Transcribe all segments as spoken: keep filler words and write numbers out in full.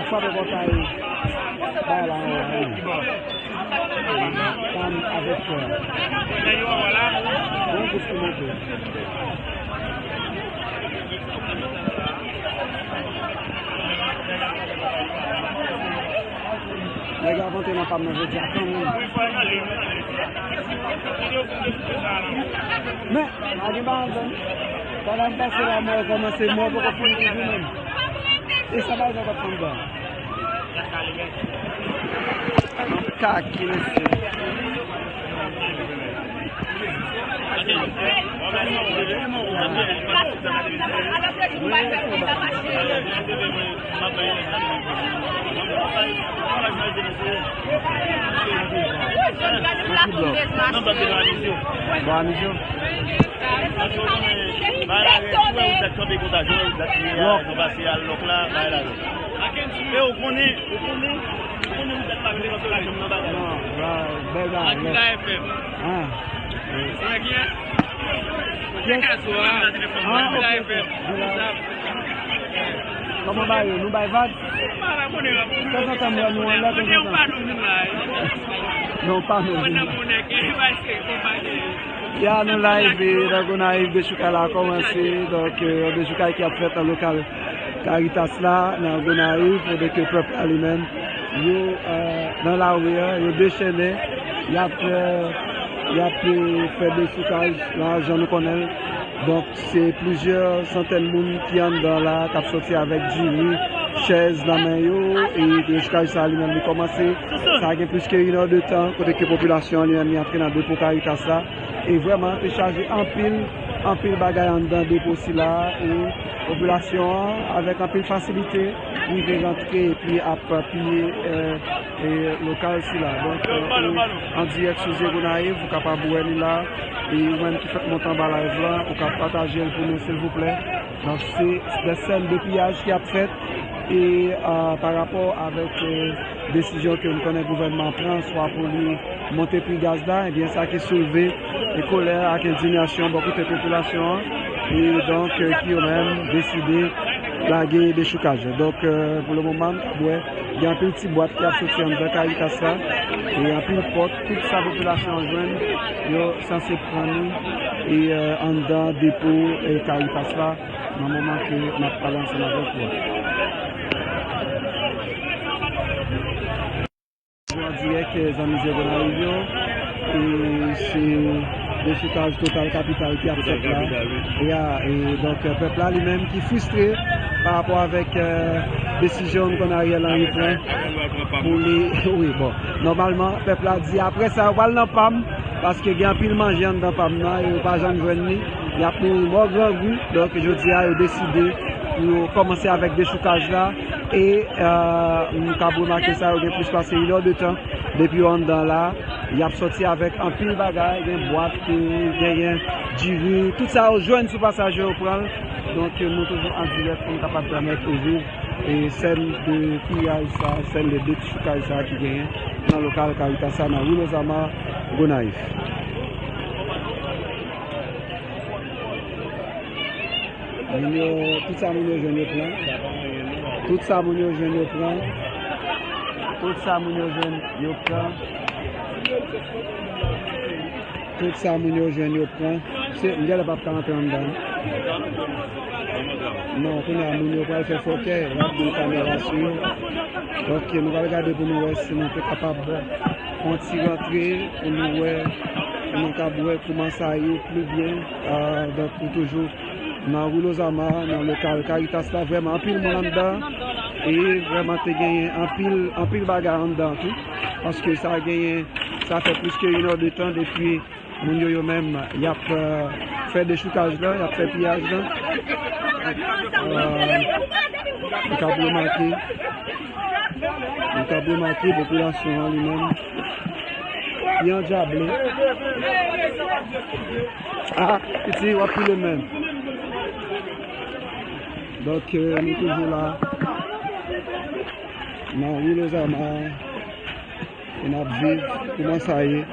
Frape pòtay. Bay la anwo, anwo. Pam avèk kè. Yon kous ki monte. Nèg yo ap antre nan pam nan jodi a kanmenm. Men, pa gen bagay andan. Pandan m pase la, mwen kòmanse, mwen poko fini toujou menm. E sa bagay sa t ap fè andan. Kaki, mesye. Bon, anivyon. Paske w konnen, bay la rèd, ou wè ou dat kanpe kontajon, ou dat kriye a, nou pase al lòk la, bay la rèd. E ou konnen, ou konnen, ou konnen ou dat pa kanpe kontajon nan bagay. Non, ba, bèl bagay. Akila F M. Ah. Ou wè kiyen? Yes. Ah, Akila ok, F M. Kòman bagay yo? Nou bay vag? Tanzantan m wè nou anlè, tanzantan. Non, pa nou. Ya, nou live, e, nan Gonayiv, dechoukay la kòmanse. Donk, e, yon dechoukay ki ap fèt nan lokal Caritas la, nan Gonayiv, kote ke pèp la li menm, yo, e, nan lari a, yo dechennen, y ap, e, y ap, e, fè dechoukaj la, jan nou konnen l. Donk, se plizyè santèn moun ki anndan la, k ap sòti avèk diri, chèz nan men yo, e dechoukaj sa li menm li kòmanse. Sa gen plis ke inè de tan, kote ke popilasyon an li menm li antre nan depo Caritas la. E vrèman, te chaje anpil, anpil bagay anndan depo sila, e popilasyon an, avèk anpil fasilite, rive rantre epi ap piye, e, e lokal sila. Donk, e, ou an dirèk sou Zye Gonayiv, ou kapab wè li la. E ou menm ki fèk monte anba live la, ou ka pataje l pou nou, silvouplè. Donk, se de sèn de piyaj ki ap fèt. E, e, pa rapò avèk, e, desizyon ke nou konnen gouvènman an pran, swa pou li monte pri gaz la, ebyen, sa ki soulve e kolè ak endiyasyon bò kote popilasyon an. E donk, e, ki yo menm deside lage dechoukaj la. Donk, e, pou le moman, m ka wè, gen anpil ti bwat ki ap soti anndan Caritas la. E anpil pòt, tout sa popilasyon an jwenn, yo sanse pran li, e, e, anndan depo, e, Caritas la, nan moman ke m ap pale ansanm avèk ou a. An dirèk, e, zanmi Zye Gonayiv yo, e se dechoukaj Total Capital ki ap fèt la. Ya, e donk, e, pèp la li menm ki fristre pa rapò avèk, e, desizyon m konn Ariel Henry pran pou li, wi, bon, nòmalman, pèp la di, apre sa, yo pral nan pam, paske gen anpil manje anndan pam nan, e yo pa janm jwenn li. Y ap mouri mò grangou. Donk, jodi a, yo deside pou yo kòmanse avèk dechoukaj la. E, e, m kab remake sa, yo gen plis pase inè de tan depi yo anndan la. Y ap sòti avèk anpil bagay, gen bwat, e, genyen diri, tout sa yo jwenn sou pasaj yo, yo pran l. Donk, nou toujou an dirèk pou n kapab pèmèt ou viv, e, sèn de piyaj sa, sèn de dechoukaj sa ki genyen nan lokal Caritas sa, nan Ri Lozama, Gonayiv. Moun yo, tout sa moun yo jwenn, yo pran. Tout sa moun yo jwenn, yo pran. Tout sa moun yo jwenn, yo pran. Tout sa moun yo jwenn, yo pran. Se, m genlè p ap ka antre anndan. Non, kounye a, moun yo pral fè fòkè, y ap gen kamera sou yo. Donk, nou pral gade pou nou wè si nou te kapab fè yon ti rantre pou nou wè, pou nou kab wè kòman sa ye pli byen. Ah, donk, nou toujou nan Ri Lozama, nan lokal Caritas la, vrèman anpil moun anndan. E vrèman te genyen anpil, anpil bagay anndan tou. Paske sa genyen, sa fè plis ke inè de tan depi moun yo, yo menm, y ap, eh, fè dechoukaj la, y ap fè piyaj la. Eh, nou kab remake, nou kab remake popilasyon an li menm. Li andjable. Ah, piti, w ap pile menm. Donk, eh, nou toujou la. Nan Ri Lozama. E n ap viv kòman sa ye.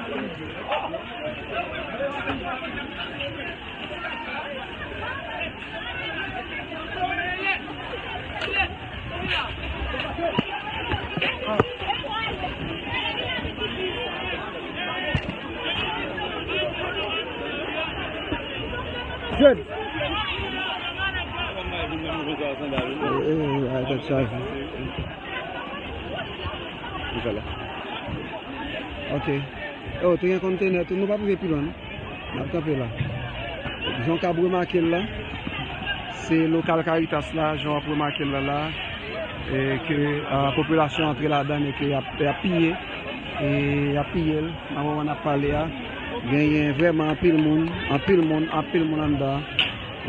Jèn. Eh, eh, eh, tèt chaje. Li pa la. Ok. Oh, te gen kontenè tou, nou p ap rive pi lwen, non. N ap kanpe la. Jan w ap remake l la, se lokal Caritas la, jan w ap remake l la, la, e ke, ah, popilasyon antre ladan l e ke y ap, y ap piye, e y ap piye l. Nan moman n ap pale a, genyen vrèman anpil moun, anpil moun, anpil moun anndan.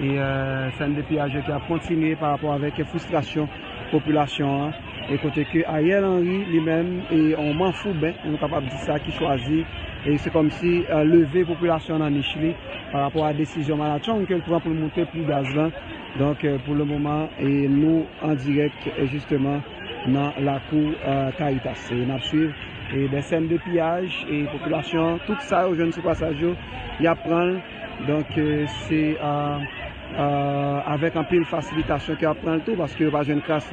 E, euh, sèn de piyaj yo ki ap kontinye pa rapò avèk fristrasyon popilasyon an. E kote ke Ariel Henry, li menm, e yon manfouben, nou kapab di sa, ki chwazi, e se kòmsi, euh, leve popilasyon an nan nich li pa rapò a desizyon malatchong ke l pran pou l moute pri gaz lan. Donk, euh, pou le moman, e nou an dirèk, e jisteman, nan lakou, euh, Caritas. E n ap swiv, e de sèn de piyaj, e popilasyon an, tout sa yo jwenn sou pasaj yo, y ap pran l. Donk, euh, se, euh, euh, avèk anpil fasilitasyon ke y ap pran l tou, paske yo pa jwenn kras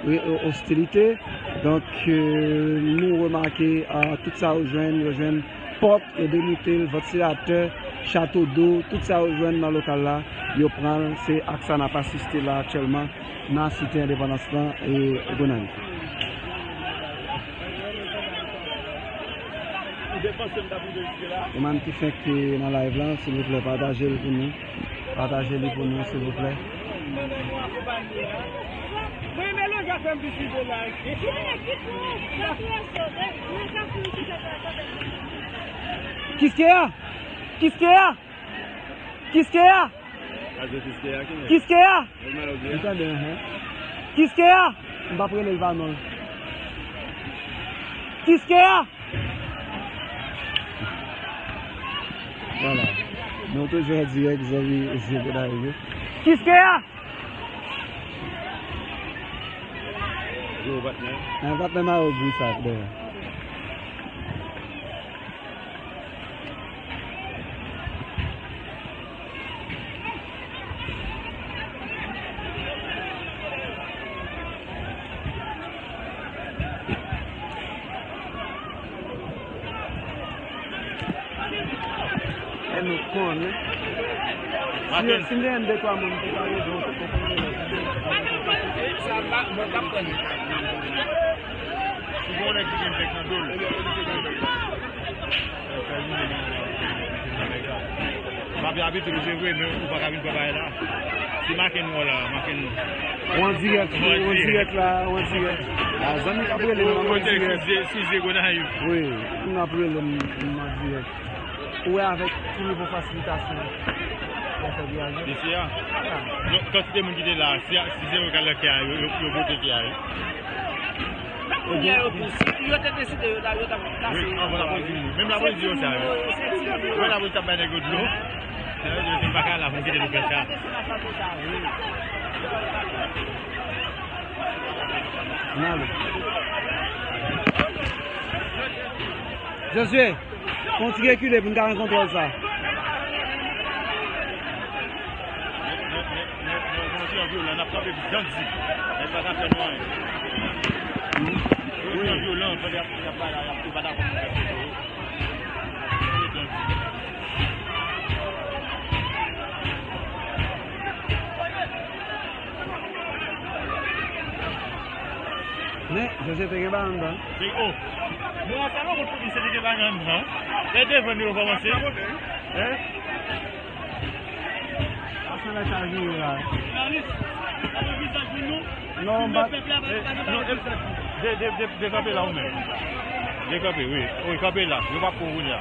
re-, o-, ostilite. Donk, euh, nou remake, euh, tout sa yo jwenn, yo jwenn pòt, yo demoute l, vantilatè, chato do, tout sa yo jwenn nan lokal la, yo pran l. Se ak sa n ap asiste la aktyèlman nan Site Endepandans lan e Gonayiv. Ou depanse m t ap rive jiske la. E moun ki fenk nan live lan, silvouplè, pataje l pou nou. Pataje li pou nou, silvouplè. Mwen renmen lè w ap fè m vin swiv w la. Kiskeya! Kiskeya! Kiskeya! Kiskeya! Kiskeya! M tande, enhen. Kiskeya! M p ap rele l pa non l. Kiskeya! Vwala. Nou toujou an dirèk, zanmi, zanmi Gonayiv yo. Kiskeya! Yo, patnè. Nan patnè Mayo Gri sa, dèyè. E nou konnen. Si, si m te jwenn de twa moun ki pa rejwenn, ou te konprann. Sa la, mwen t ap pran li. Si gon nèg ki gen bèk nan do l. Papi abitye, se vre, men ou pa ka vin pran bagay la. Se make nou la, make nou. Ou an dirèk, ou an dirèk la, ou an dirèk. A, zanmi k ap rele m, ou an dirèk. Wi, moun ap rele m, m an dirèk. Ou wè avèk tou nouvo fasilitasyon. Ou fè byen. Mesye a. Non, kantite moun ki te la, si, si se yo k al nan kè a, yo, yo, yo bote kè a, wi. Kounye a yo pou, si yo te deside yo ta, yo ta kase. Wi, anvan lapolis vini. Menm lapolis di yo sa, wi. Wè lapolis t ap bay nèg yo dlo. Yo di, "M pa ka la pou m kite nou fè sa." N ale. Josué. Fè yon ti rekile pou n ka gen kontwòl sa. Nèg, nèg, nèg, nèg, nèg, nèg vyolan, n ap kanpe pou grandi. Nèg pa ka fè nou anyen. Wi. Nèg vyolan, pandan y ap, y ap bagay, y ap tou pa dakò pou fè foto. Men, Jose te gen bagay anndan. Te, oh. Bon, sa nou konn pou misye te gen bagay anndan. Lè devan nou yo kòmanse. Hein? Asan lè sa jwe la. Non, m pa. Eh, non, eh, de, de, de, dekanpe la ou menm. Dekanpe, wi. Wi, kanpe la. Yo p ap pou kounye a.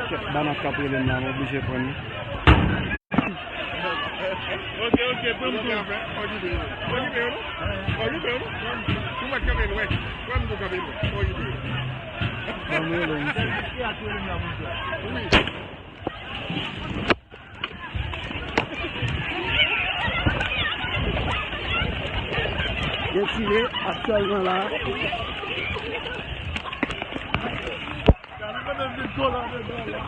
Kèt banna k ap rele m la, m oblije pran li. Ok, ok, pran m tou. Okipe yo. Okipe yo, non? Okipe yo, non? Ou mèt kanpe lwen. Pran m tou kanpe lwen. Okipe yo. Ban m rele misye. Wi. Gen tire aktyèlman la. Gade kote vit gòl an dedan la.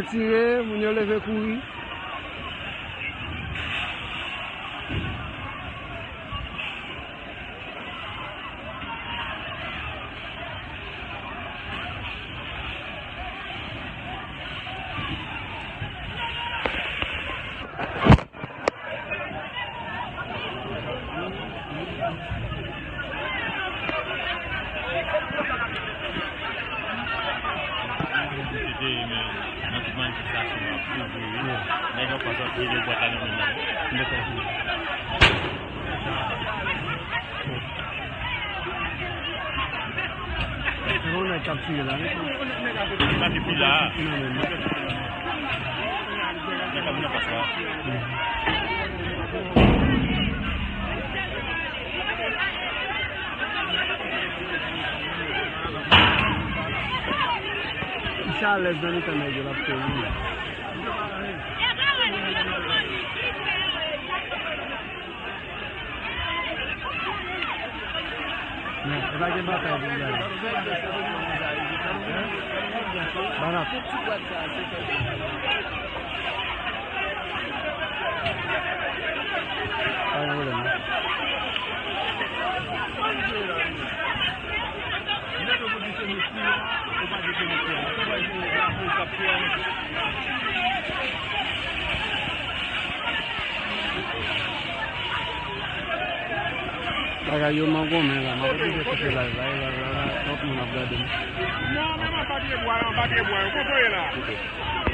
Tire, moun yo leve kouri. Te, men, nan tout manifestasyon an, ap ouvri, wi. Nèg yo pa sòti, yo bwat la nan men yo. Se yon nèg k ap tire la, wi. Sa se pi la. Nan men yo. Nèg k ap nan pas la. Misye alèz nan mitan nèg yo, l ap fè wi. Men, e pa gen batay pou y al. Banat. Pa gen pwoblèm, non. Bagay yo mangonmen la, m ap oblije koupe live la, live la, twòp moun ap gade m. Non, men mwen pa pye bwa, mwen pa pye bwa, yo konprann la.